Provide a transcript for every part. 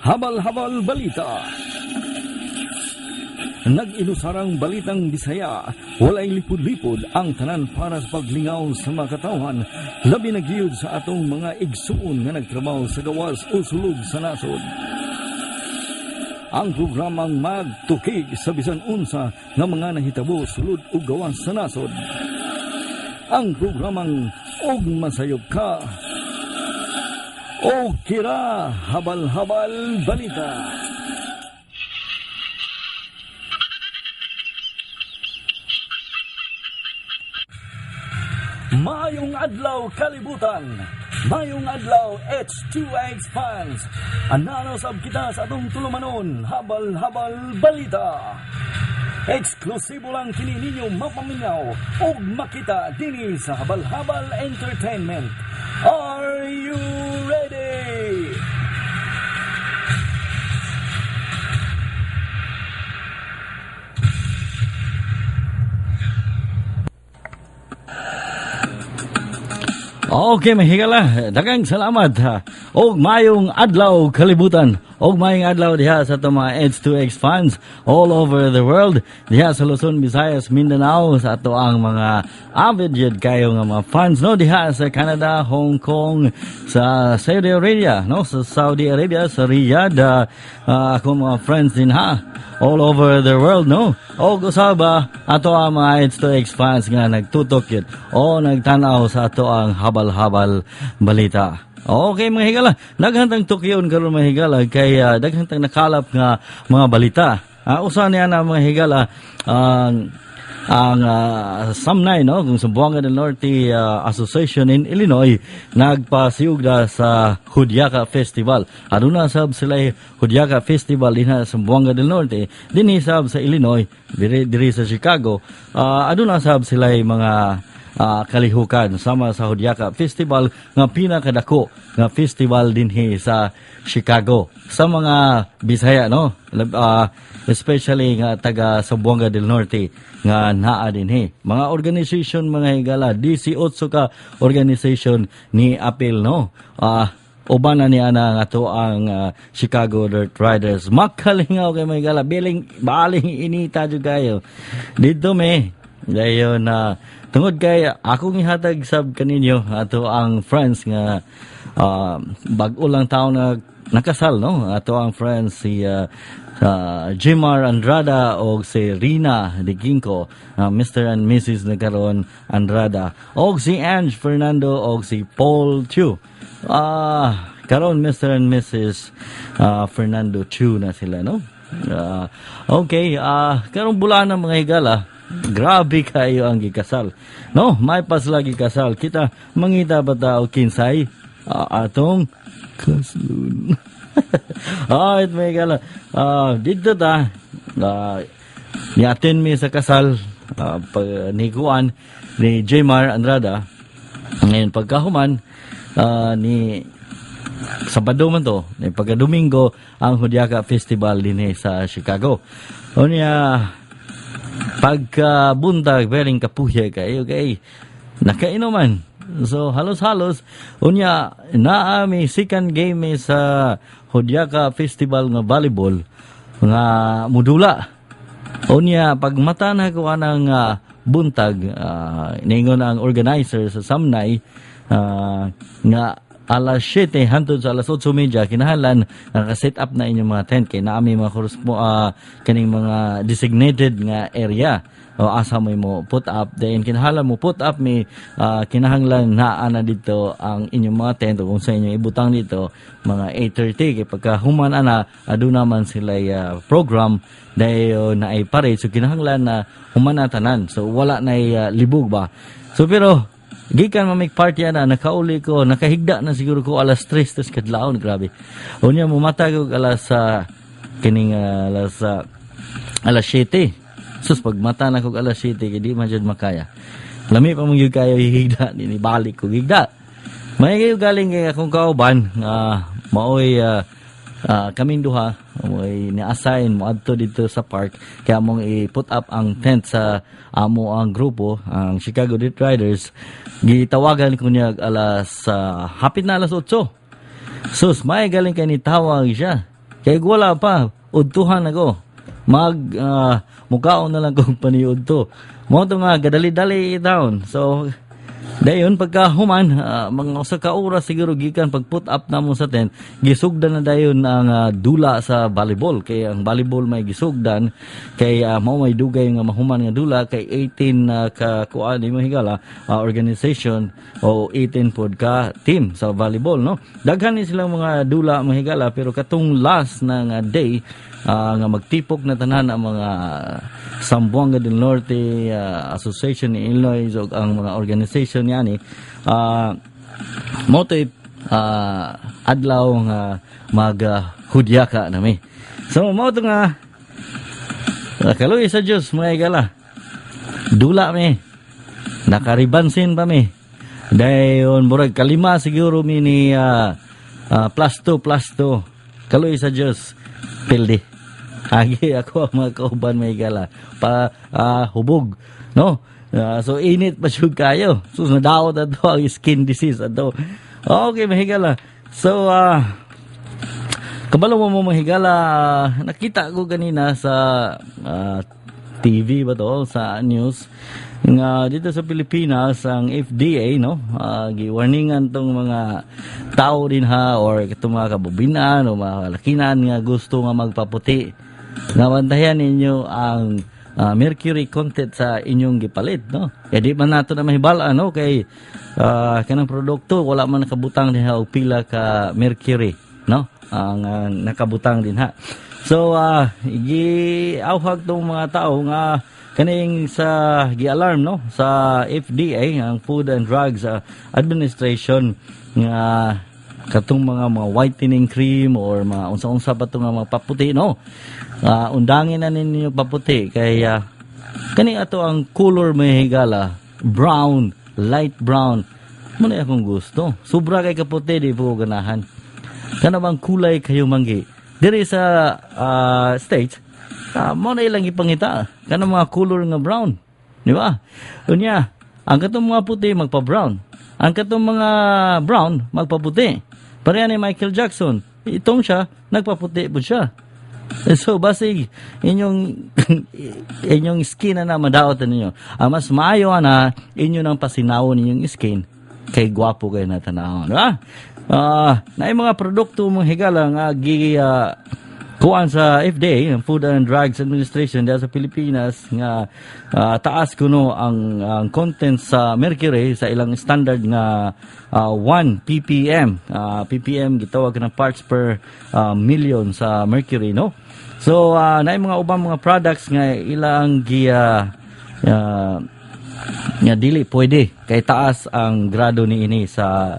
Habal-habal Balita. Nag-inusarang balitang Bisaya, walay lipod-lipod ang tanan para sa paglingaw sa mga katawhan, labi na giyud sa atong mga igsuon nga nagtrabaho sa gawas o sulod sa nasod. Ang programang magtukig sa bisan unsa nga mga nahitabo sulod o gawas sa nasod. Ang programang Og Masayop Ka. O kira Habal-habal Balita. Maayong adlaw, kalibutan. Maayong adlaw, H2X fans. Anano sab kita sa atong tulumanon, Habal-habal Balita. Eksklusibo lang kini ninyo mapaminyaw ug makita dinhi sa Habal-habal Entertainment. Are you ready? Okay, mahigala. Daghang salamat, ha. Og mayong adlaw, kalibutan. Og mayong adlaw diha sa atong mga H2X fans all over the world. Diha sa Luzon, Visayas, Mindanao, sa ato ang mga avid jud kayo nga mga fans, no, diha sa Canada, Hong Kong, sa Saudi Arabia, no, sa Saudi Arabia, sa Riyadh, akong mga friends din ha all over the world, no. Og usaba ato ang mga H2X fans nga nagtutok yun o nagtanaw sa ato ang Habal-habal Balita. Okay, mga higala, daghan tang tukyon karon, mga higala, kay daghan tang nakalap nga mga balita. Usa niya na, mga higala, ang Samnay, no, kung Zamboanga del Norte Association in Illinois nagpasiyugda sa Hudyaka Festival. Aduna sab sila Hudyaka Festival dinha sa Zamboanga del Norte, dinhi sab sa Illinois, diri, diri sa Chicago. Aduna sab sila mga kalihukan sama sa Hudyaka Festival nga pinakadako nga festival dinhi sa Chicago sa mga Bisaya, no, especially nga taga Zamboanga del Norte nga naa dinhi. Mga organization, mga higala, 18 ka organization ni apil, no. Uban na niya na nga to ang Chicago Dirt Riders. Makalingaw kay mga higala, biling baling inita jud kayo dito me. Dayon na tungod kay akong ihatag sab kaninyo ato ang friends nga bag-o lang taon na nakasal, no, ato ang friends si Jimar Andrada o si Rina De Ginko, Mr. and Mrs. na karon Andrada, og si Ange Fernando og si Paul Chu. Karon Mr. and Mrs. Fernando Chu na sila, no. Okay, karong bulan ng mga higala, grabe kayo ang gikasal. No, may pas lagi kasal. Kita mangita ba ta og kinsay atong kaslun. Alright, mga higala. Dito ta ni-attend mi sa kasal pag ni Kuan ni Jmar Andrada. Ngayon pagkahuman ni Sabado man to, ni pagka Domingo ang Hudyaka Festival dinhi sa Chicago. Unya pagka buntag bering kapuya kayo kay nakainuman. So halos-halos unya naa mi second game mi sa Hudyaka Festival nga volleyball nga mudula. Unya pag mata na ko anang buntag, ningon ang organizer sa Samnay nga alas 7 hantod sa alas 8:30 kinahanglan naka-set up na inyong mga tent kay naami mga kaning mga designated nga area o asa mo mo put up. Then kinahanglan mo put up mi, kinahanglan naa na dito ang inyong mga tent o kung sa inyong ibutang dito mga 8:30 kay pagka human ana aduna man sila program, dayon na ay parade, so kinahanglan na human na tanan, so wala na libog ba. So pero gikan mamig party ana, nakauli ko, nakahigda na siguro ko alas 3 tas kadlawon, grabe. Unya mumata ko alas kining alas 7. Sus, pag mata na ko alas 7 kay di man jud makaya. Lami pa mong gyud kayo higda, ni balik ko higda. May kayo galing kay akong kauban maoy kaming duha mo'y ni-assign mo adto dito sa park kaya mong i-put up ang tent sa amo ang grupo, ang Chicago Dirt Riders. Gitawagan ko niya alas hapit na alas 8. Sus, may galing kay ni tawag siya. Kay wala pa, udtuhan ako. Mag mukaon na lang kong paniudto. Mao to nga gadali-dali down. So dayon pagka human, mga usa ka oras siguro gikan pag put up namo sa tent, gisugdan na dayon ang dula sa volleyball, kay ang volleyball may gisugdan kay mao may dugay nga mahuman nga dula kay 18 ka kuan ni higala organization o 18 pod ka team sa volleyball, no? Daghan ni silang mga dula, mga higala, pero katong last na nga day nga magtipok na tanan ang mga Zamboanga del Norte Association ni Illinois ug ang mga organization yani, mo to'y adlaw nga mag hudyaka nami. So mao to nga kaluoy sa Dios, mga higala, dula mi, nakaribansin pa mi. Dayon murag kalima siguro mi ni +2 +2. Kaluoy sa Dios, pildi agi ako ang mga kauban, mga higala, pa hubog, no? So init pa jud kayo. So nadaot ato ang skin disease ato. Okay, mga higala. So kabalo mo, mga higala, nakita ko ganina sa TV ba to, sa news nga dito sa Pilipinas ang FDA, no, giwarningan tong mga tao din ha or itong mga kabubinan o mga kalakinan nga gusto nga magpaputi nga bantayan ninyo ang mercury content sa inyong gipalit, no? Kaya di man nato na mahibal-an, no, kay kanang produkto wala man nakabutang dinha og pila ka mercury, no, ang nakabutang dinha. So giawhag tong mga tao nga kaning sa gi-alarm, no, sa FDA, ang Food and Drugs Administration, nga katong mga whitening cream or mga unsa-unsa pa to nga mga paputi, no, undangin na ninyo paputi kay kani ato ang color, mga higala, brown, light brown mo na akong gusto. Sobra kay kaputi, di po ko ganahan. Kana bang kulay kayo manggi diri sa States, mo na ilang ipangita kana mga color nga brown, di ba? Unya ang katong mga puti magpa-brown, ang katong mga brown magpaputi. Pareha ni Michael Jackson, itong siya nagpaputi po siya. So basig inyong inyong skin na na madaot ninyo. Ang mas maayo na inyo nang pasinawon inyong skin kay gwapo kay na tanawon, di ba? Na mga produkto, mga higala, nga gi kuan sa FDA, ang Food and Drugs Administration diya sa Pilipinas, nga taas kuno ang content sa mercury sa ilang standard nga 1 ppm. ppm gitawag ng parts per million sa mercury, no? So naay mga ubang mga products nga ilang gi nga dili pwede kay taas ang grado ni ini sa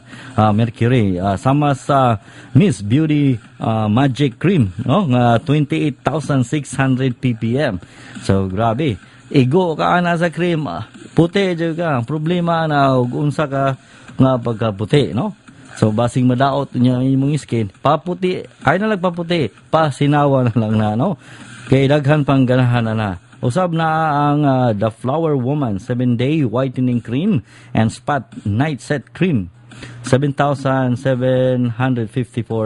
mercury. Sama sa Miss Beauty Magic Cream, no, nga 28,600 ppm. So grabe, igo ka ana sa cream, puti jud ka. Ang problema na og unsa ka nga pagkaputi, no? So basing madaot niya imong skin, paputi ay na lang, paputi pasinawa na lang na, no, kay daghan pang ganahan na na. Usab na ang The Flower Woman 7-Day Whitening Cream and Spot Night Set Cream. 7,754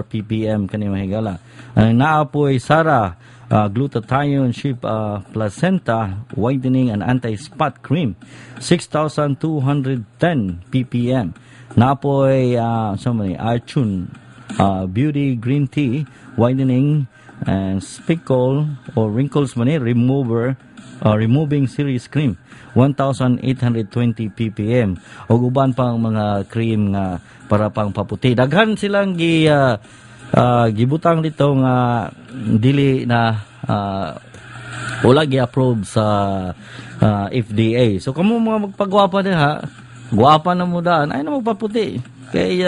ppm kani, mga higala. Ang naapoy Sara Glutathione Sheep Placenta Whitening and Anti-Spot Cream, 6,210 ppm. Naapoy so many Archun Beauty Green Tea Whitening and Speckle or Wrinkles man ni Remover Removing Series Cream, 1,820 ppm, ug uban pang mga cream nga para pang paputi. Daghan silang gi gibutang dito nga dili na wala gi-approve sa FDA. So kamo mga magpagwapa diha, gwapa na mo daan, ay na magpaputi. Kay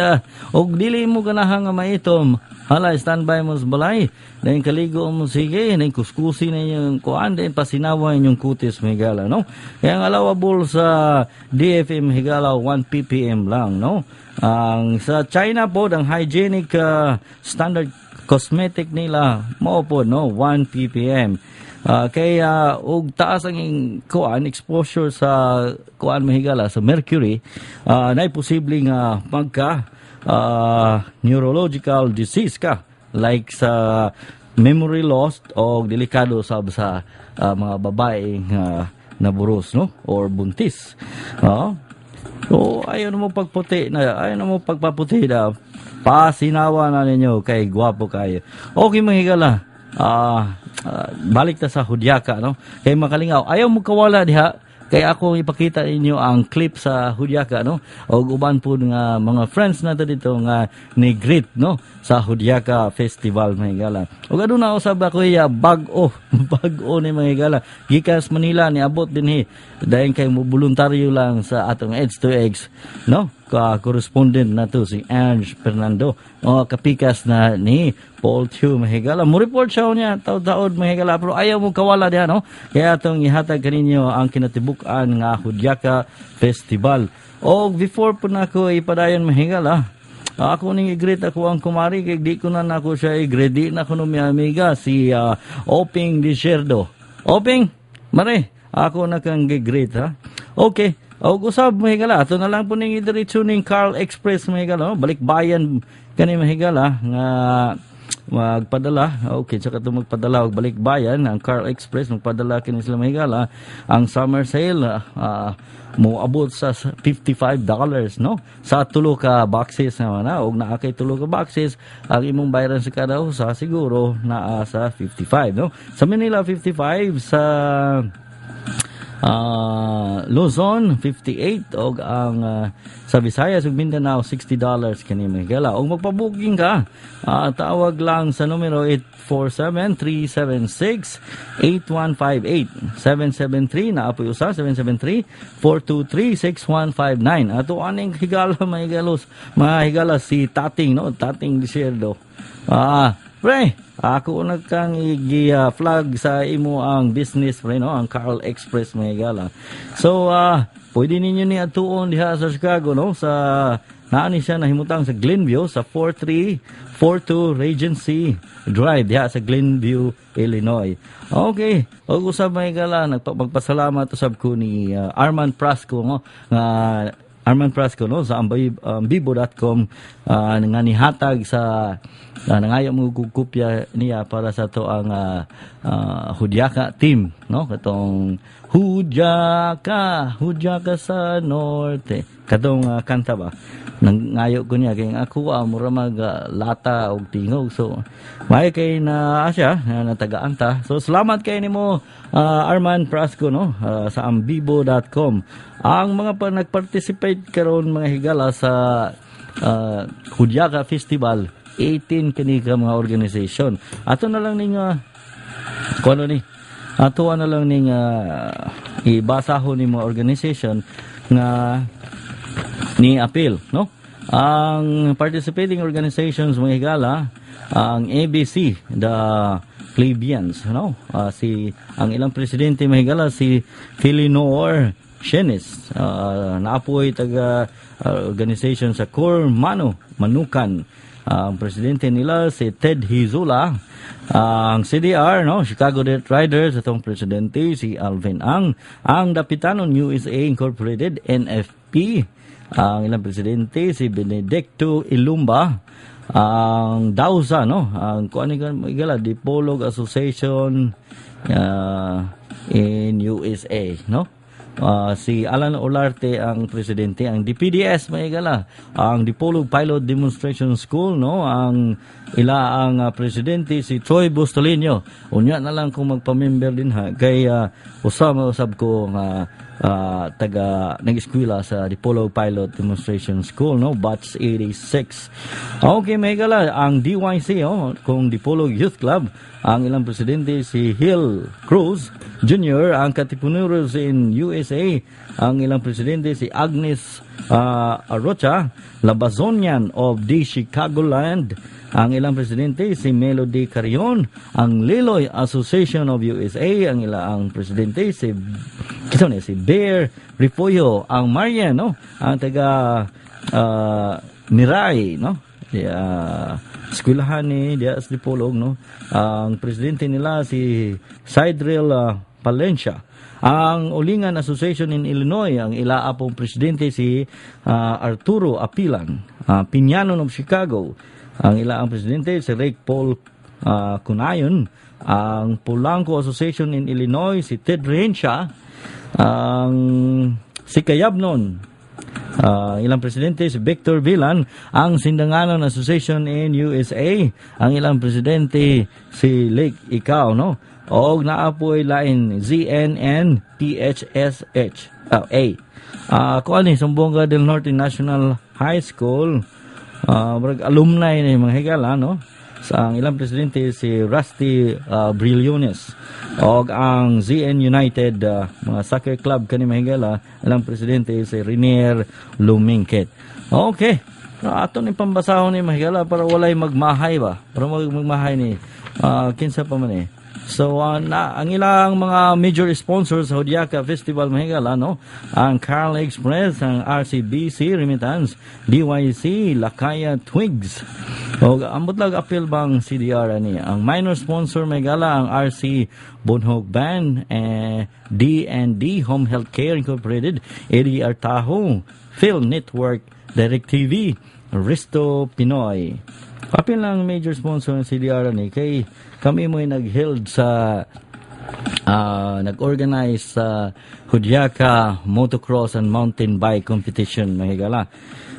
og dili mo ganahan nga maitom, hala, standby mo sa balay. Dayon kaligo mo sige, dayon kuskusi na inyong kuan, dayon pasinawa inyong kutis, mga higala, no? Kaya ang allowable sa DFM, higala, 1 ppm lang, no? Ang sa China po, ang hygienic standard cosmetic nila mao po, no, 1 ppm. Kaya og taas ang kuan exposure sa kuan, mga higala, sa mercury, nay posible nga magka neurological disease ka. Like sa memory loss o delikado sab sa mga babae nga naburos, no, or buntis. Oo. So, ayaw na mo pagputi na, ayaw na mo pagpaputi na. Pasinawa na ninyo kay gwapo kayo. Okay, mga higala. Balik ta sa Hudyaka, no? Kay makalingaw. Ayaw mo kawala diha kay ako ipakita ninyo ang clip sa Hudyaka, no? Og uban po nga mga friends nato dito nga ni greet, no, sa Hudyaka Festival, mga higala. Ug aduna usab ako iya bag-o, bag-o ni, mga higala. Gikan sa Manila niabot dinhi dayon kay mo voluntaryo lang sa atong Edge to X, no? Ka correspondent nato si Ange Fernando o kapikas na ni Paul Tiu, mga higala. Mo report siya niya taud-taud, mga higala, pero ayaw mo kawala diha, no? Kaya atong ihatag kaninyo ang kinatibuk-an nga Hudyaka Festival. O before po nako ipadayon, mga higala, ako ning i-greet ako ang kumari kay di ko na nako siya i-greet, di na ko no mi amiga si Oping Desierdo. Oping, mare, ako na kang gi-greet, ha. Okay. Og usab, mga higala, ato na lang po ning idiretso ning Carl Express, mga higala, no? Balikbayan kani, mga higala, nga magpadala. Okay, tsaka ito magpadala og balikbayan ang Carl Express, magpadala kini sila, mga higala. Ang summer sale moabot sa $55, no, sa tulo ka boxes naman na. Og naa kay tulo ka boxes, ang imong bayaran sa kada usa siguro naa sa 55, no? Sa Manila 55, sa Luzon 58 og ang sa Visayas ug Mindanao $60 kani, mga higala. Og magpa-booking ka, tawag lang sa numero 847-376-8158, 773 na apoy usa, 773-423-6159. Ato aning higala, mga higalos, mga higala, si Tating, no, Tating Desierdo. Pre, ako na kang igi-flag sa imo ang business, pre, no, ang Carl Express, mga higala. So, pwede ninyo ni atuon diha sa Chicago, no, sa naani siya nahimutang sa Glenview sa 4342 Regency Drive diha sa Glenview, Illinois. Okay, og usab, mga higala, magpasalamat usab ko ni Arman Prasco, no, nga Arman Prasco, no, sa ambibo.com nga nihatag sa nangayo mo og kopya niya para sa to ang Hudyaka team, no, katong "Hudyaka, Hudyaka sa Norte", katong kanta ba. Nangayo ko niya kay ako mura mag lata og tingog, so may kay na siya na natagaan ta. So salamat kay nimo, Arman Prasco, no, sa ambibo.com. Ang mga pa nagparticipate karon, mga higala, sa Hudyaka Festival, 18 kini ka mga organization. Ato na lang ning kung ano ni ato na lang ning ibasahon ni mga organization nga ni appeal, no? Ang participating organizations, mga higala, ang ABC, the Plebeians, no? Si ang ilang presidente, mga higala, si Philinor Shenes, naapoy taga organization sa Core Mano Manukan. Ang presidente nila si Ted Hizula. Ang CDR, no, Chicago Death Riders, atong presidente si Alvin Ang. Ang Dapitanon USA Incorporated, NFP, ang ilang presidente si Benedicto Ilumba. Ang DAUSA, no, ang kuan ni igala, Dipolog Association in USA, no? Si Alan Olarte ang presidente, ang DPDS, mga higala, ang Dipolog Pilot Demonstration School, no, ang ila ang presidente si Troy Bustolinio. Unya na lang kung magpa-member din ha kay usa usab ko nga taga nag-eskwela sa Dipolog Pilot Demonstration School, no, batch 86. Okay, mga higala, ang DYC, oh, kung Dipolog Youth Club, ang ilang presidente si Hill Cruz Jr., ang Katipuneros in USA, ang ilang presidente si Agnes Arocha, Labazonian of the Chicagoland, ang ilang presidente si Melody Carion, ang Liloy Association of USA, ang ilang presidente si kisa ni si Bear Ripoyo, ang Marian, no, ang taga Mirai, no, eskwelahan ni diya sa Dipolog, no? Ang presidente nila si Sidril Palencia. Ang Ulingan Association in Illinois, ang ila pong presidente si Arturo Apilan. Piñanon of Chicago. Ang ilang presidente si Rick Paul Cunayon. Ang Polanco Association in Illinois, si Ted Rencia. Ang si Kayabnon, ilang presidente si Victor Villan. Ang Sindanganon Association in USA, ang ilang presidente si Lake Ikaw, no? Og naa poy lain, ZNN THSH A. Kuan ni Zamboanga del Norte National High School, murag alumni ni, mga higala, no? Sa ang ilang presidente si Rusty Brillones. Og ang ZN United, mga soccer club kani, mga higala, ilang presidente si Renier Lumingkit. Okay. Ato ni pambasahon ni, mga higala, para walay magmahay ba? Para magmahay ni kinsa pa man eh. So na, ang ilang mga major sponsors sa Judiaca Festival, mga higala, no? Ang Carl Express, ang RCBC Remittance, DYC, Lakaya Twigs. O ambot lang apil bang CDR ani. Ang minor sponsor, mga higala, ang RC Bonhog Band, eh, D&D Home Healthcare Incorporated, ADR Taho, Phil Network, Direct TV, Risto Pinoy. Apil lang major sponsor ng CDR ni kay kami mo'y nag-held sa nag-organize sa Judiaca Motocross and Mountain Bike Competition, mga higala.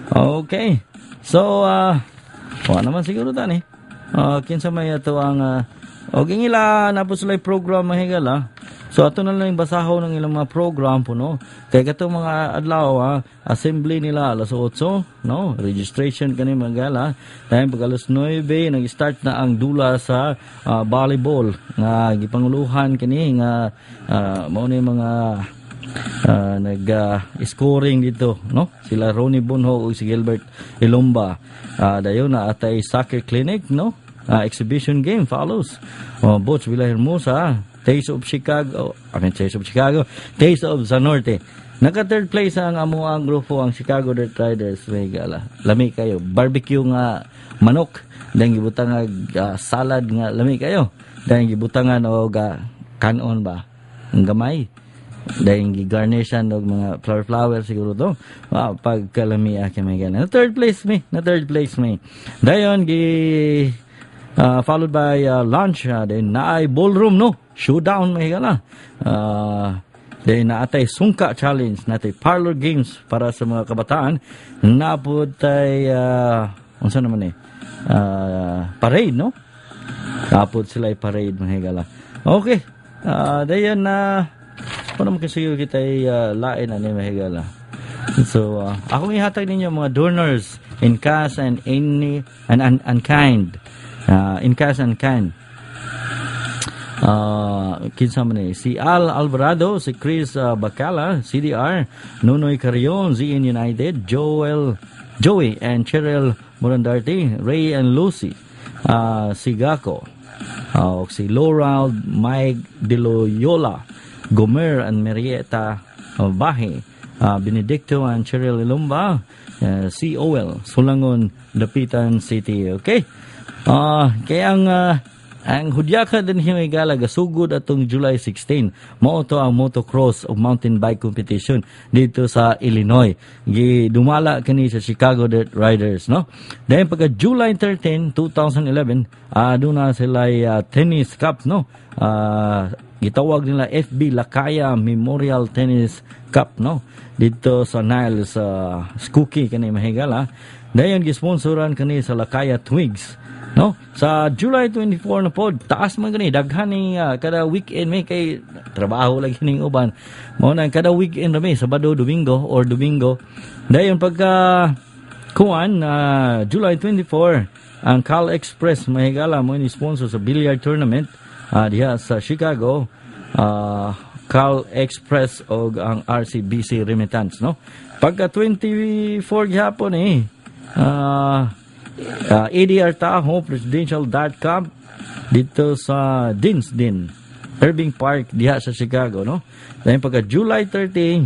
Okay. So, wa naman siguro tani. Kinsa may ato ang og ila na po sila program, mga higala. So ato na lang basahon ng ilang mga program po, no. Kay kato mga adlaw, assembly nila alas 8, no. Registration kani, mga higala. Dayon pag alas 9, nag-start na ang dula sa volleyball nga gipanguluhan kini nga mao ni mga nag scoring dito, no, sila Ronnie Bunho ug si Gilbert Ilomba. Dayon na atay soccer clinic, no. Exhibition game follows. Oh, Butch Villahermosa, Taste of Chicago, I mean, Taste of Chicago, Taste of Zanorte. Naka third place ang amo ang grupo, ang Chicago Dirt Riders, may gala. Lami kayo. Barbecue nga manok, then gibutang salad nga lami kayo. Then gibutangan og kanon ba? Ang gamay. Dahil gi-garnishan og mga flower flower siguro to. Wow, pagkalami kay may gana. Na third place me, na third place me. Dayon gi followed by lunch, then naay ballroom, no. Showdown, may gala. Then naatay sungka challenge, natay parlor games para sa mga kabataan. Napud tay unsa naman eh? Parade, no? Kapod sila ay parade, mga higala. Okay. Dayon na paano mo kasi kita ay lain ani, mga higala. So, akong ihatag ninyo mga donors in cash and any and kind. In cash and kind. Kinsa man eh, si Al Alvarado, si Chris Bacala, CDR, Nunoy Carrion, ZN United, Joel, Joey and Cheryl Morandarte, Ray and Lucy, Sigako, si Laurel Mike De Loyola, Gomer and Marietta Bahe, Benedicto and Cheryl Ilumba, COL, Sulangon, Dapitan City. Okay? Kaya ang Judiaca din, mga higala, gasugod atong July 16. Mao to ang motocross o mountain bike competition dito sa Illinois. Gidumala kini sa Chicago Dirt Riders, no? Then pagka July 13, 2011, aduna sila tennis cup, no? Gitawag nila FB Lakaya Memorial Tennis Cup, no? Dito sa Niles, sa Skokie kani, mga higala. Dayon gisponsoran kani sa Lakaya Twigs. No? Sa July 24 na pod, taas man gani, daghan ni kada weekend may kay trabaho lagi ning uban. Mao na kada weekend rami, Sabado, Domingo or Domingo. Dayon pagka kuan July 24, ang Cal Express, mga higala, mo ni sponsor sa billiard tournament diha sa Chicago. Cal Express og ang RCBC Remittance, no? Pagka 24 gihapon eh ADR Tahoe Presidential Dart Cup dito sa Dins din Irving Park diha sa Chicago, no? Then pagka July 30,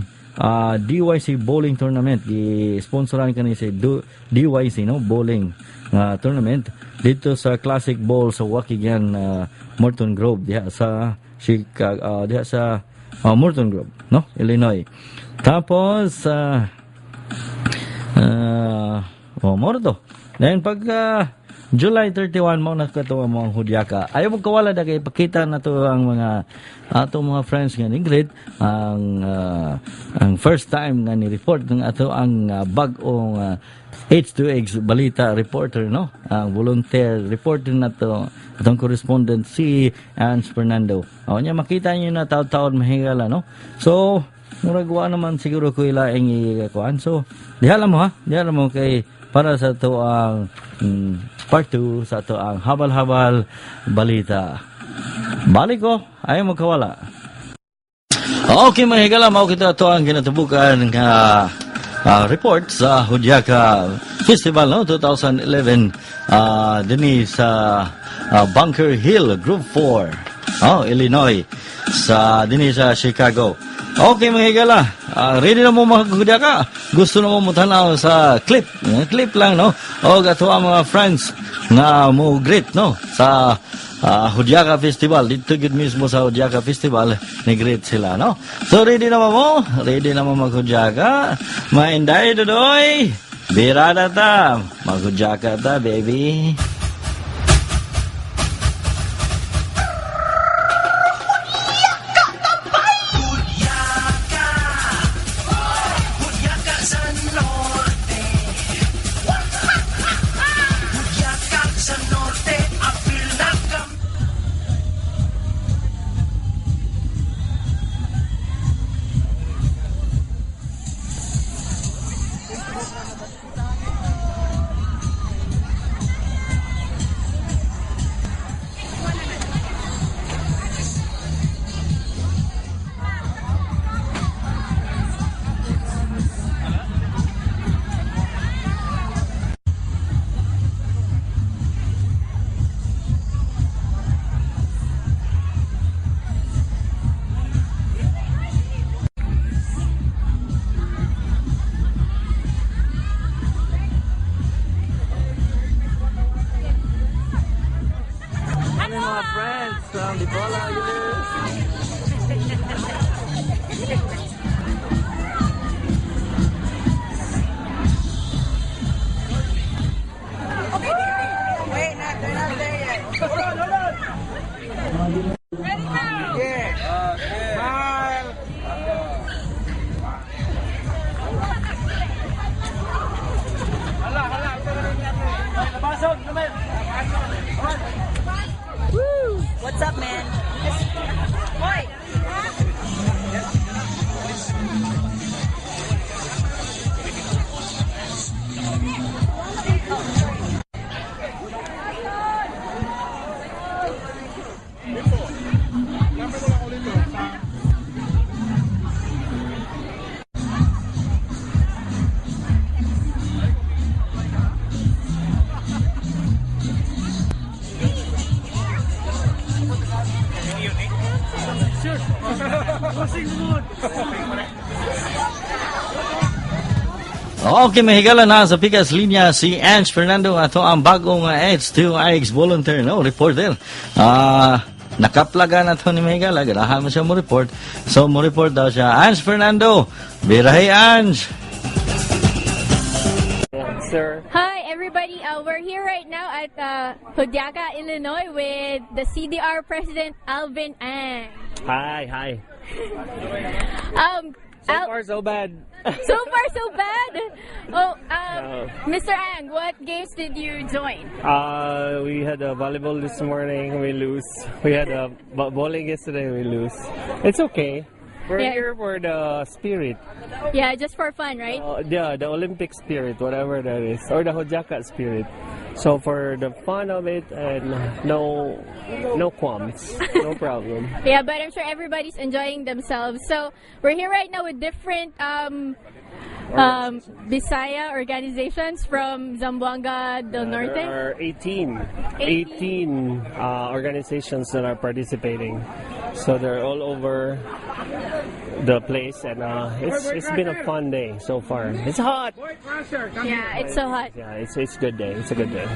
DYC Bowling Tournament, gi-sponsoran kani si DYC, no, bowling nga tournament dito sa Classic Bowl sa Waukegan, Morton Grove diha sa Chicago, diha sa Morton Grove, no, Illinois. Tapos oh, mao to. Then pagka July 31 mao na kato ang mga Hudyaka. Ayaw mo kawala na kay ipakita na to ang mga ato mga friends nga ni greet ang first time nga ni report ng ato ang bag-ong H2X balita reporter, no, ang volunteer reporter na to, atong correspondent si Ans Fernando. O nya makita niyo na taud-taud, mahigala, no. So murag wa naman siguro ko ilaing ikuan. So diha lang mo ha, diha lang mo kay para sa ato ang part 2 sa ato ang habal-habal balita. Balik ko, ayaw mo kawala. Okay, mga higala, mao kita ato ang ginatubukan nga report sa Hudyaka Festival, no, 2011 dinhi sa Bunker Hill Group 4, oh, Illinois, sa dinhi sa Chicago. Okay, mga higala, ready na mo maghudyaka? Gusto na mo mutanaw sa clip, clip lang, no? O ato ang mga friends nga mo greet, no, sa Hudyaka Festival. Dito gid mismo sa Hudyaka Festival ni-greet sila, no? So ready na mo? Ready na mo maghudyaka? Mainday dudoy. Birada ta. Maghudyaka ta, baby. Hudyaka sa norte. Hudyaka sa norte. Apil na kami. Mga friends from Dibola. Wait, not, they're not there yet. Ready now! Yeah. Smile. What's up, man? Hoy! Okay, mahigala na sa pikas linya si Ange Fernando, ato ang bagong H2X volunteer, no, reporter. Nakaplaga na to ni Mahigala, ganahan mo siya mo report. So mo report daw siya. Ange Fernando, birahe, Ange. Sir. Hi, everybody. We're here right now at Hudyaka, Illinois with the CDR President Alvin Ang. Hi, hi. So far, so bad. So far, so bad. Oh, Mr. Ang, what games did you join? We had a volleyball this morning. We lose. We had a bowling yesterday. We lose. It's okay. We're here for the spirit. Yeah, just for fun, right? Yeah, the Olympic spirit, whatever that is, or the Hudyaka spirit. So for the fun of it, and no qualms, no problem. Yeah, but I'm sure everybody's enjoying themselves. So we're here right now with different Bisaya organizations from Zamboanga del Norte. There are 18, 18 organizations that are participating. So they're all over the place, and it's been a fun day so far. It's hot. Yeah, it's so hot. Yeah, it's a good day. It's a good day.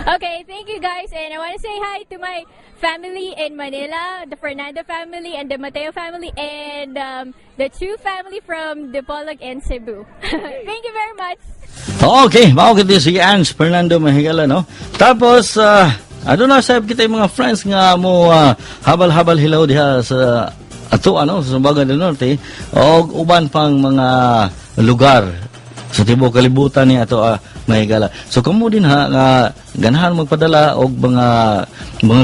Okay, thank you guys, and I want to say hi to my family in Manila, the Fernando family and the Mateo family, and the Chu family from Dipolog and Cebu. Thank you very much. Okay, mao kita si Ange Fernando Mahigala, no? Tapos, aduna sab kita yung mga friends nga mo habal-habal hilaw diha sa ato ano sa Zamboanga del Norte o uban pang mga lugar sa tibuok kalibutan ni ato mahigala. So kamo din ha nga ganahan magpadala og mga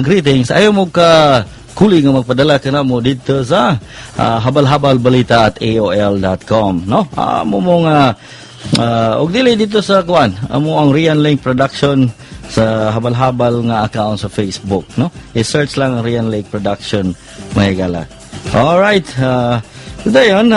greetings, ayaw mo ka kuli nga magpadala ka na mo dito sa habalhabalbalita@aol.com, no? Mo mo nga og dili dito sa kuan amo ang Rian Link Production sa habal-habal nga account sa Facebook, no? I-search lang ang Rian Lake Production, mahigala. Alright, dayon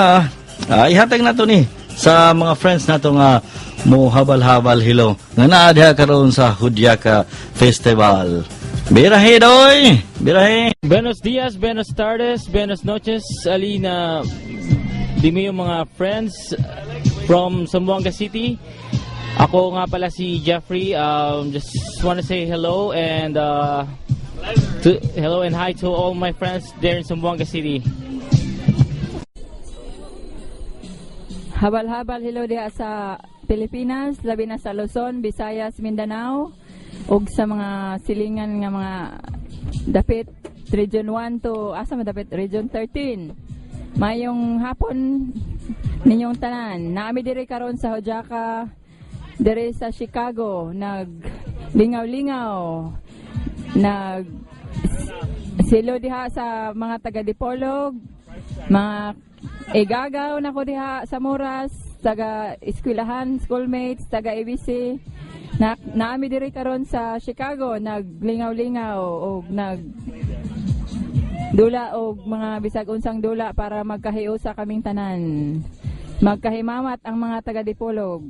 ihatag nato ni sa mga friends nato nga mo habal-habal hilo nga naa diha karon sa Hudyaka Festival. Birahe doy, birahe. Buenos dias, buenas tardes, buenas noches, Alina. Dimi yung mga friends from Zamboanga City. Ako nga pala si Jeffrey. Just want to say hello and hi to all my friends there in Zamboanga City. Habal-habal hello diha sa Pilipinas, labi na sa Luzon, Visayas, Mindanao ug sa mga silingan nga mga dapit Region 1 to asa man dapit Region 13. Mayong hapon ninyong tanan. Naami diri karon sa Hudyaka, diri sa Chicago, nag lingaw-lingaw, nag silo diha sa mga taga Dipolog, mga igagaw nako diha sa Moras, taga eskwelahan, schoolmates, taga ABC. Na, naami diri karon sa Chicago, naglingaw-lingaw og nag dula og mga bisag unsang dula para magkahiusa kaming tanan. Magkahimamat ang mga taga Dipolog.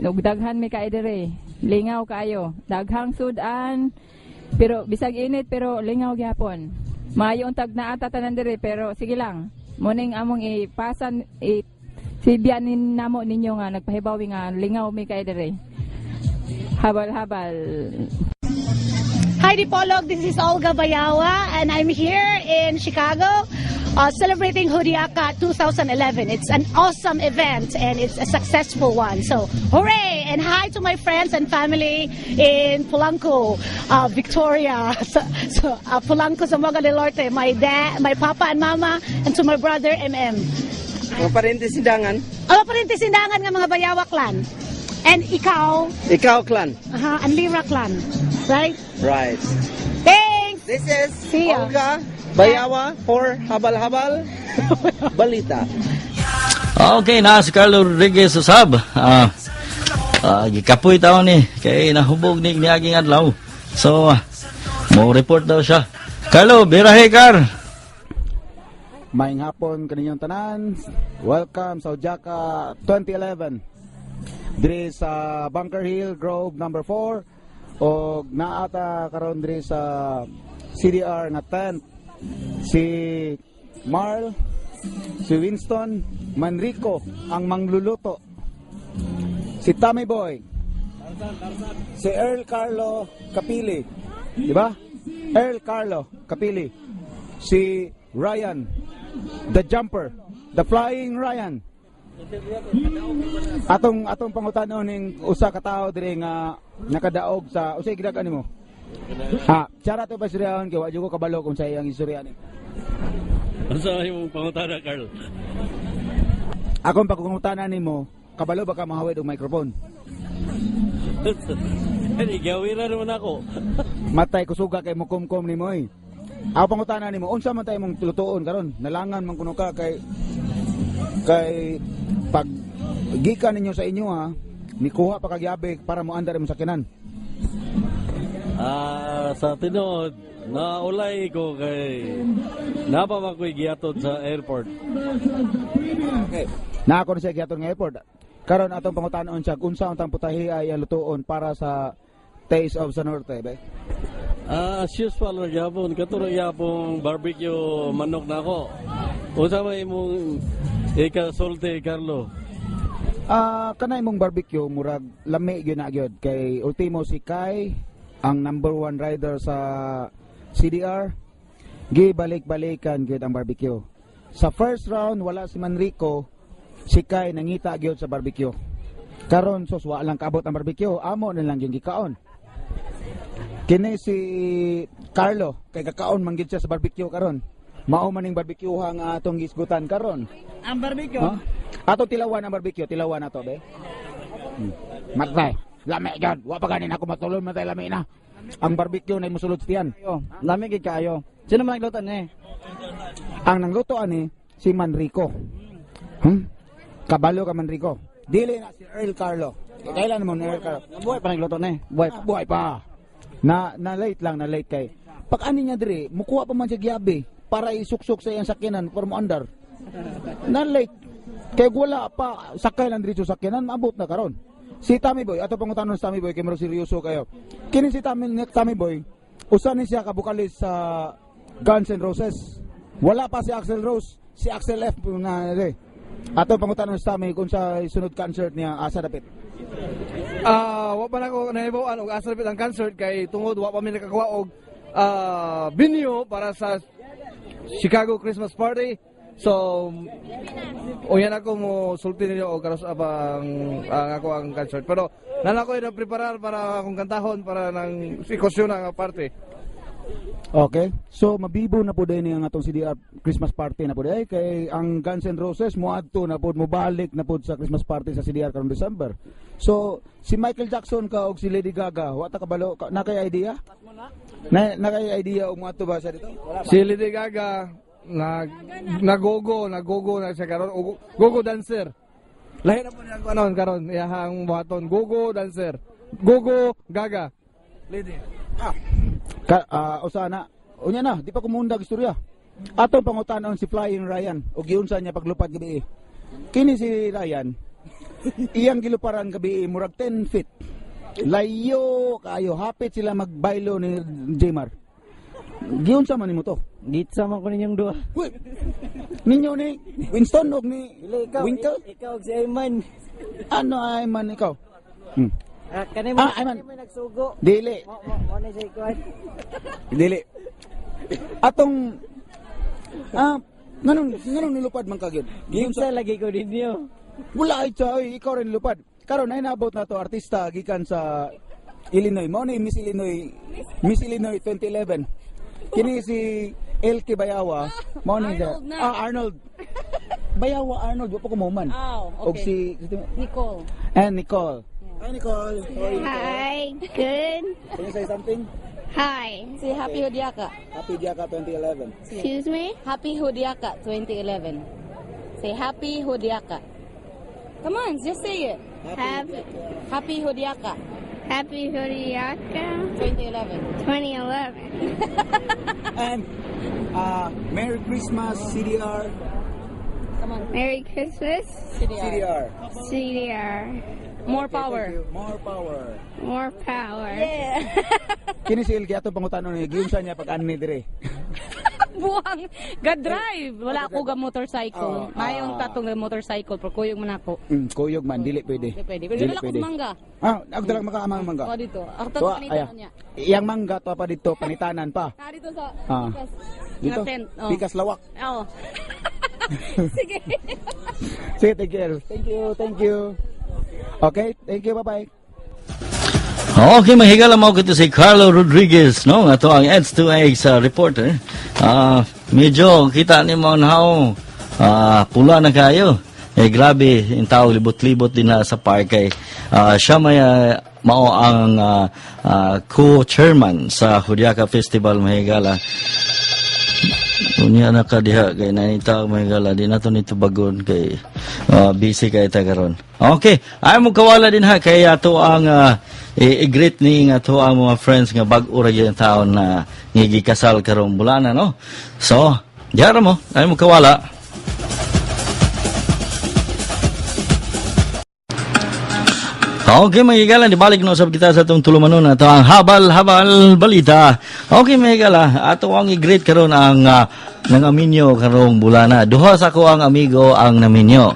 Ug daghan mi kay diri. Lingaw kaayo. Daghang sudan pero bisag init pero lingaw gyapon. Maayo untag naa ta tanan diri pero sige lang. Muning among ipasan i sibyanin namo ninyo nga nagpahibawi nga lingaw mi kay diri. Habal-habal. Hi, Dipolog. This is Olga Bayawa, and I'm here in Chicago celebrating Hudyaka 2011. It's an awesome event, and it's a successful one. So, hooray! And hi to my friends and family in Polanco, Victoria, so, Polanco, Zamboanga del Norte, my dad, my papa and mama, and to my brother, MM. Mga parente Sindangan. Mga parente Sindangan nga mga Bayawa clan. And ikaw, Ikaw clan. Aha, and Lira clan. Right? Right. Thanks! This is See ya. Olga Bayawa for Habal Habal Balita. Okay, na si Carlo Rodriguez usab. Gikapoy taon ni kay nahubog ni niaging adlaw. So, mo report daw siya. Carlo, birahe kar. Maayong hapon kaninyong tanan. Welcome sa Hudyaka 2011. Diri sa Bunker Hill Grove number 4 og naata karon diri sa CDR nga tent si Marl, si Winston Manrico ang mangluluto. Si Tommy Boy, si Earl Carlo Capili, di ba? Earl Carlo Capili. Si Ryan, the jumper, the flying Ryan. Atong pangutanon ning usa ka tawo diri nga nakadaog sa usay gidag nimo. Ha, tsara to ba istoryahan kay wa jud ko kabalo kung sa iyang istorya ni. Unsa imong pangutana, Carl? Akong pagpangutana nimo, kabalo ba ka mahawid og microphone? Gawira naman ako. Matay kusuga kay mukumkum nimo eh. Ako pangutana nimo, unsa man tay imong lutuon karon? Nalangan man kuno ka kay pag gikan ninyo sa inyo ha, nikuha pa kag yabi para mo andar imong sakyanan. Ah, sa tinuod, naulay ko kay napa man ko'y gihatod sa airport. Okay. Na ako na siya gihatod nga airport. Karon atong pangutanon siya unsa untang putahe ay ang lutuon para sa Taste of sa Norte, be? Ah, as usual ra gyapon, kato ra gyapon barbecue manok na ako. Unsa may imong ikasulti, Carlo? Ah, kanay mong barbecue murag lami gyud na gyud kay ultimo si Kai Ang number one rider sa CDR, gibalik-balikan gyud ang barbecue. Sa first round wala si Manrico, si Kai nangita gyud sa barbecue. Karon sos wa lang kaabot ang barbecue, amo na lang yung gikaon. Kini si Carlo kay kakaon man gyud siya sa barbecue karon. Mao man ning barbecue nga atong gisgutan karon. Ang barbecue. Ha? Ato tilawan ang barbecue, tilawan ato be. Matay. Lami gyud. Wa pa ganin ako matulon, matay lami na. Ang barbecue na musulod sa tiyan. Lami gid kaayo. Sino man nagluto ni? Ang nangluto ani si Manrico. Kabalo ka Manrico. Dili na si Earl Carlo. Kailan mo ni Earl Carlo? Buhay pa nagluto ni. Buhay pa. Buhay pa. Na na late lang, na late kay. Pag ani niya diri, mukuha pa man siya giyabi para isuksok sa iyang sakyanan para mo andar. Na late. Kay wala pa sakay lang diri sa sakyanan, maabot na karon. Si Tommy Boy, ato pangutanon sa Tommy Boy kay maro seryoso kayo. Kini si Tommy Boy, usa ni siya ka vocalist sa Guns N' Roses. Wala pa si Axl Rose, si Axel F na dire. Ato pangutanon sa Tommy kung sa sunod concert niya asa dapit. Ah, wa pa nako nahibaw-an og asa dapit ang concert kay tungod wa pa mi nakakuha og venue para sa Chicago Christmas party. So, uyan ako mo sulti ninyo og karos abang ang ako ang concert. Pero nana ko na preparar para akong kantahon para nang sikosyon ang party. Okay. So mabibo na po din ang atong CDR Christmas party na po day kay ang Guns N' Roses moadto na pod, mobalik na pod sa Christmas party sa CDR karong December. So si Michael Jackson ka og si Lady Gaga, wa ta kabalo ka, na kay idea? Na kay idea og moadto ba siya dito? Si Lady Gaga nag nagogo na siya karon, gogo dancer. Lahi na po niya ang kanon karon iyahang buhaton, gogo dancer. Gogo Gaga. Lady. Ka, usa na. Unya na, di pa kumundag istorya. Atong pangutanon si Flying Ryan og giunsa niya paglupad gabi. Kini si Ryan, iyang giluparan gabi murag 10 feet. Layo kayo, hapit sila magbaylo ni Jmar. Giunsa man nimo to? Gitsa man ko ninyong duha. Uy, ninyo ni Winston og ni Winkle? Ikaw og si Ayman. Ano ay man ikaw? Ah, kani mo, Ah, Ayman. kani mo nagsugo. Dili. Mo na siya ikuan. Dili. Atong nganong nilupad man ka gyud? Giunsa lagi ko ninyo. Wala ay chay, ikaw rin nilupad. Karon ay naabot na to artista gikan sa Illinois. Mao ni Miss Illinois, Miss Illinois 2011. Kini si Elke Bayawa, mao ni siya. Arnold na. Ah, Arnold. Bayawa Arnold, wa pa ko man. Oh, Og okay. si Nicole. And Nicole. Hi, Nicole. How are you? Hi, good. Can you say something? Hi. Say Happy Hudyaka. Happy Diaka 2011. Excuse me? Happy Hudyaka 2011. Say Happy Hudyaka. Come on, just say it. Happy, Happy Hudyaka Happy Hudyaka 2011. 2011. And Merry Christmas CDR. Come on. Merry Christmas, CDR. CDR. CDR. More Okay, thank power. you. More power. More power. Yeah. Kini si Elke atong pangutanon ni giunsa niya pag anni dire. Buwang ga-drive. Wala ako ga motorcycle. Oh, Mayong ah. tatong ga motorcycle pero kuyog man ako. Kuyog man dili pwede. Di pwede. Pero Dili dala ko mangga. Ah, ako dalag makaamang mangga. Oh, dito. Ako Tuwa, tatong aya. panitanan niya. Iyang mangga to pa dito panitanan pa. Ah, dito sa Ah. Pikas. Dito. Nga tent. Oh. Pikas lawak. Oo. Sige. Sige, thank you. Thank you, thank you. Okay, thank you, bye-bye. Okay, mahigala mo kito si Carlo Rodriguez, no? Nga to ang Eds2X reporter. Ah, medyo kita ni mo now. Pula na kayo. Eh grabe, yung tao libot-libot din na sa park kay siya may mao ang co-chairman sa Hudyaka Festival, mahigala. Unya na ka diha kay nanita mahigala, di nato nito bagon kay busy kay ta karon. Okay, ay mo kawala din ha kay ato ang i-greet ni nga ato ang mga friends nga bag-o ra gyud ang taon na ngigikasal karong bulana, no. So, diara mo, ay mo kawala. Okay, mga higala, dibalik na usab kita sa atong tulumanon, ato ang Habal-Habal Balita. Okay, mga higala, ato ang i-greet karon ang nangaminyo karong bulana. Duha sa ako ang amigo ang naminyo.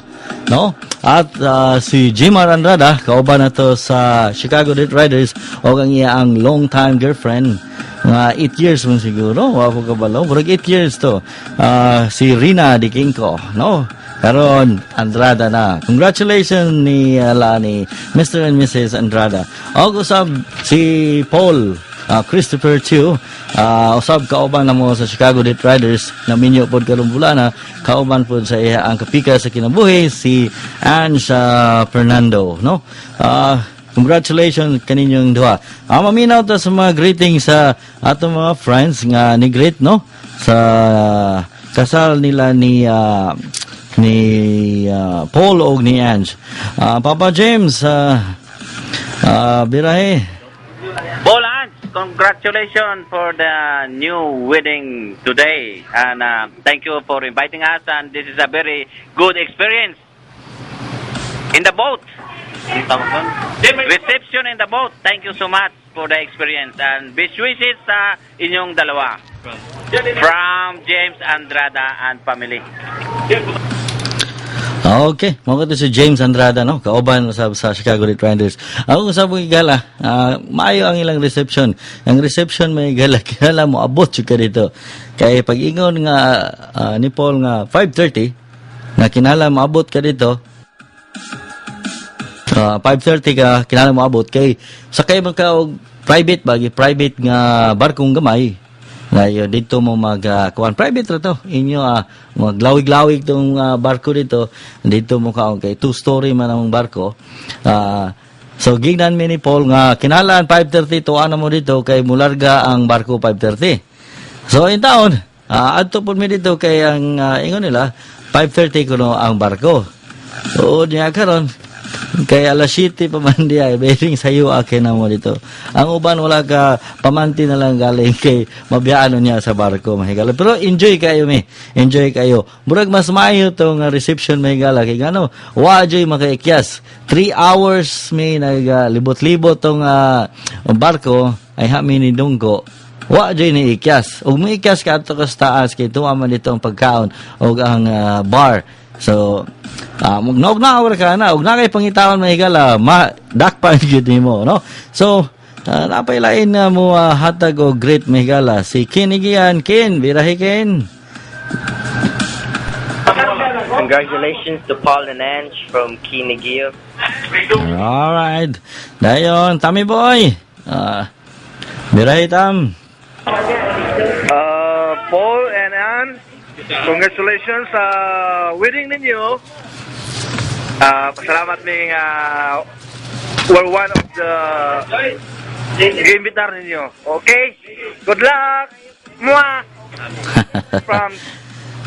No? At si Jimar Andrada, kauban na to sa Chicago Death Riders, o ang iya ang long-time girlfriend, mga 8 years man siguro, wa ko kabalo, murag 8 years to. Si Rina Di Quinco, no? Karon Andrada na. Congratulations ni ala ni Mr. and Mrs. Andrada. Og usab si Paul Christopher Chu, usab kauban na mo sa Chicago Death Riders, naminyo pod karong bulana, kauban pod sa iya ang kapika sa kinabuhi, si Ange Fernando, no? Congratulations kaninyong duha. Maminaw ta sa mga greetings sa atong mga friends nga ni greet, no, sa kasal nila ni Paul og ni Ange. Papa James, birahe. Paul, Ange, congratulations for the new wedding today. And thank you for inviting us. And this is a very good experience in the boat. Reception in the boat. Thank you so much for the experience. And best wishes sa inyong dalawa. From James Andrada and family. Okay, mao to si James Andrada, no, kauban sa Chicago Death Riders. Ako sa mga gala, maayo ang ilang reception. Ang reception, may gala, kinala mo abot jud ka dito. Kay pag ingon nga ni Paul nga 5:30 nga kinahanglan moabot ka dito. 5:30 ka kinahanglan moabot kay sakay man ka og private bagi private nga barkong gamay. Ngayon dito mo mag kuan, private ra to inyo, maglawig-lawig tong barko dito dito mo kaon kay two story man ang barko. So gingnan mi ni Paul nga kinahanglan 5:30 tuwa na mo dito kay mularga ang barko 5:30. So in taon, adto pud mi dito kay ang ingon nila 5:30 kuno ang barko. Oo niya karon kay alas 7 pa man diay, bearing sayo akin na mo dito. Ang uban wala ka pamanti na lang galing kay mabiyaan niya sa barko, mahigala. Pero enjoy kayo mi. Enjoy kayo. Murag mas maayo to nga reception, mahigala, kay ngano wa joy makaikyas. 3 hours mi naglibot-libot tong barko ay ha mi ni dunggo. Wa joy ni ikyas. Ug moikyas ka adto ka sa taas kay tuwa man dito ang pagkaon ug ang bar. So, uh, na ka na, ug na kay pangitaon, mahigala, ma dakpan gyud nimo, no? So, napailain na mo hatag og greet, mahigala, si Ken Igian. Ken, birahi Ken. Congratulations to Paul and Ange from Kinigio. Alright. Dayon, Tommy Boy. Birahi Tam. Paul and Ann, congratulations sa wedding ninyo. Pasalamat mi nga we're one of the giimbitar ninyo. Okay? Good luck! Mwah! From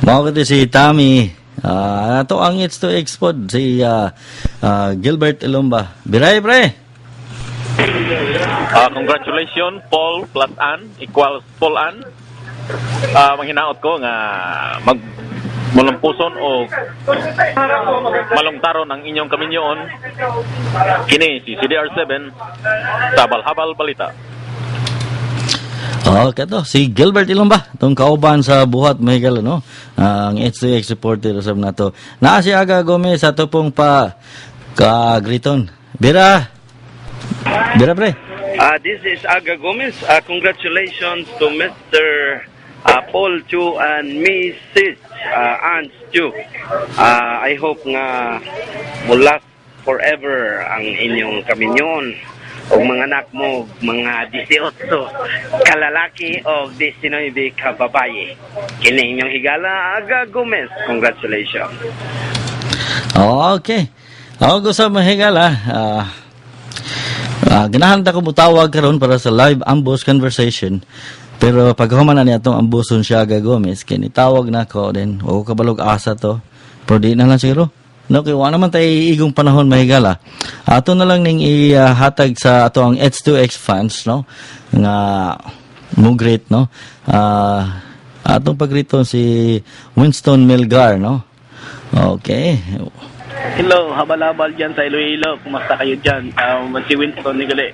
Mao to si Tommy. Ato ang It's to Expod si Gilbert Elomba. Birahi pre. Congratulations, Paul plus Ann equals Paul Ann. Manghinaot ko nga mag mulumpuson o malungtaron ang inyong kaminyoon. Kini si CDR7 sa Habal-Habal Balita. Oh, kato si Gilbert Ilomba, tong kauban sa buhat, mahigala, no. Ang H2X reporter usab nato. Naa si Aga Gomez ato pong pa ka greeton. Bira. Bira pre. This is Aga Gomez. Congratulations to Mr. Paul Chu and Mrs. Ann Chu. I hope nga mo-last forever ang inyong kaminyon o mga anak mo, mga 18 kalalaki o 19 ka babaye. Kini inyong higala, Aga Gomez. Congratulations. Okay. Ako sa mahigala, ganahan ta ko mutawag karon para sa live ambush conversation. Pero pag human na niya atong ambuson siya Aga Gomez, kini tawag na ko din. O kabalog asa to. Pero di na lang siguro. No, kay wa naman tay igong panahon, mahigala. Ato na lang ning ihatag sa ato ang H2X fans, no, nga mo greet, no. Atong pag-greeton si Winston Melgar, no. Okay. Hello, habal-habal dyan sa Iloilo. Kumusta kayo dyan? Si Winston Nigale.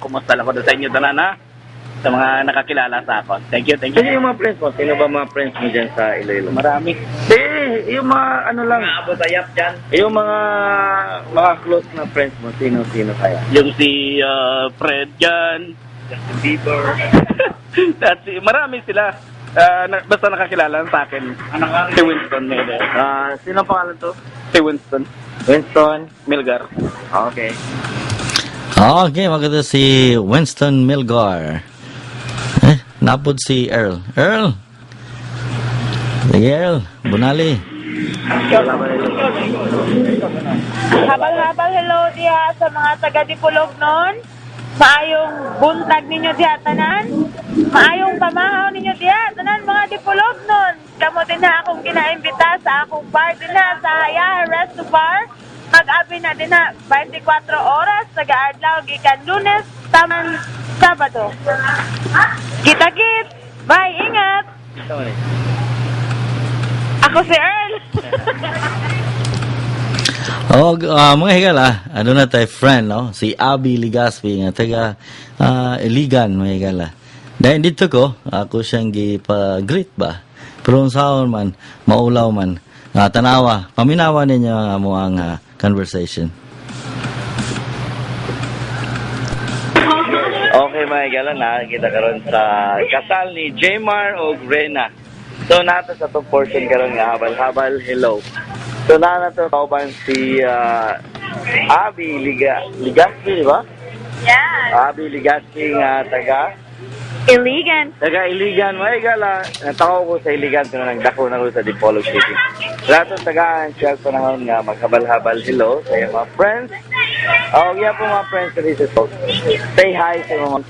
Kumusta lang ko sa inyo tanan, ha? Sa mga nakakilala sa ako. Thank you, thank you. Sino yung mga friends mo? Sino ba mga friends mo dyan sa Iloilo? Marami. Eh, yung mga ano lang. Mga Abu Sayyaf dyan. Yung mga close na friends mo, sino-sino kaya? Yung si Fred dyan. Justin Bieber. That's it. Marami sila. Basta nakakilala sa akin. Si Winston Milgar. Sino pangalan to? Si Winston. Winston Milgar. Okay. Okay, maganda si Winston Milgar. Eh, napod si Earl. Earl! Sige, Earl. Bunali. Habal-habal hello diha sa mga taga Dipolog nun. Maayong buntag ninyo diha tanan. Maayong pamahaw ninyo diha tanan mga Dipolog nun. Kamo din na akong ginaimbita sa akong bar din ha sa Hayaha Resto Bar. Mag-abi na din ha 24 oras taga-adlaw gikan Lunes taman Sabado. Kita-kit. Bye, ingat. Ako si Earl. Og mga higala, ano na tayo friend, no? Si Abby Ligaspi nga taga Iligan, mga higala. Dahil dito ko, ako siyang gipa-greet ba? Pero unsaon man, maulaw man. Tanawa, paminawa ninyo ang amo ang conversation. Okay mga higala, nakakita karon sa kasal ni Jmar og Rena. So nato sa itong portion karon nga habal-habal hello. So na to kauban si Abby Ligaspi, di ba? Yeah. Abby Ligaspi nga taga Iligan. Taga Iligan, mga higala. Natawa ko sa Iligan pero nagdako na ko sa Dipolog City. Lahat ng tagaan siya panahon nga maghabal-habal hello sa iyong mga friends. Oh, yeah po mga friends sa Facebook. Say hi sa mga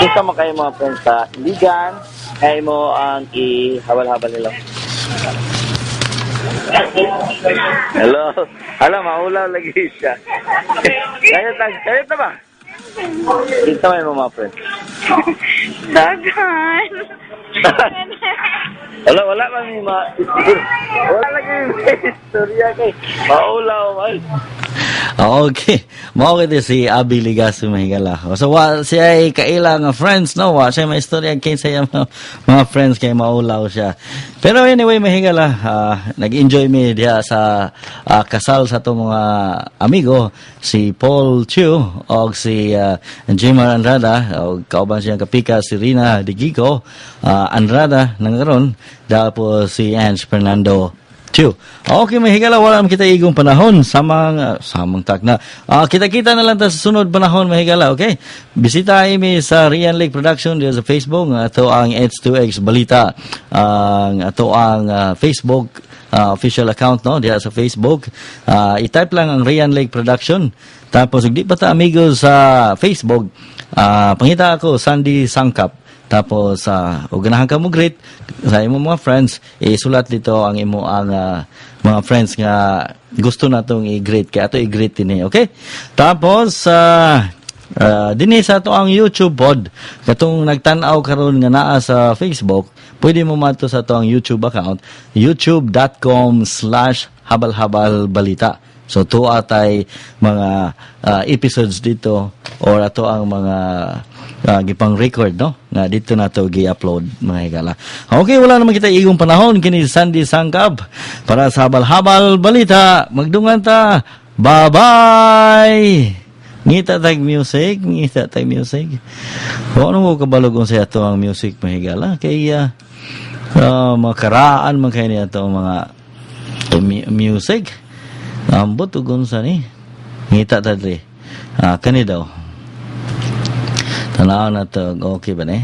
gusto mo kayo mga friends sa Iligan. Ay mo ang ihabal-habal hello. Hello. Hala, maulaw lagi siya. Kaya ta ba? Kinsa may mga friends? Daghan. Wala man may mga wala lagi may istorya kay maulaw man. Okay. Mao kay si Abby Ligaspi, mga higala. So wa siya ay kaila nga friends, no? Wa siya may istorya kay sa iya mga friends kay maulaw siya. Pero anyway, mga higala, nag-enjoy mi diha sa kasal sa atong mga amigo si Paul Chu og si Jmar Andrada og kauban siyang kapika si Rina Digico Andrada nang karon dapo si Ange Fernando Chu. Okay, mga higala, wala naman kita igong panahon. Samang tak na. Kita-kita na lang ta sa sunod panahon, mga higala, okay? Bisita mi sa Rian Lake Production dito sa Facebook. Ato ang H2X Balita. Ato ang Facebook official account, no? Diha sa Facebook. I-type lang ang Rian Lake Production. Tapos, di pa ta amigo sa Facebook, pangita ako, Sandy Sangkap. Tapos, o ganahan ka mo greet sa imong mga friends, isulat dito ang imo ang mga friends nga gusto natong i-greet. Kaya ato i-greet dinhi, okay? Tapos, dinhi sa ato ang YouTube pod, katong nagtan-aw karon nga naa sa Facebook, pwede mo mato sa ato ang YouTube account, youtube.com/habalhabalbalita. So, tuwa tay mga episodes dito or ato ang mga gipang record, no? Nga dito na to gi-upload, mga higala. Okay, wala naman kita igong panahon kini Sandy Sangkap para sa Habal-Habal Balita. Magdungan ta. Bye-bye. Ngita tag music, ngita tag music. Wa mo kabalog unsa ato ang music, mga higala, kay makaraan man kay niya ato ang mga music. Ambot ug unsa ni? Ngita ta diri. Kani daw. Tanaw na to, okay ba ni?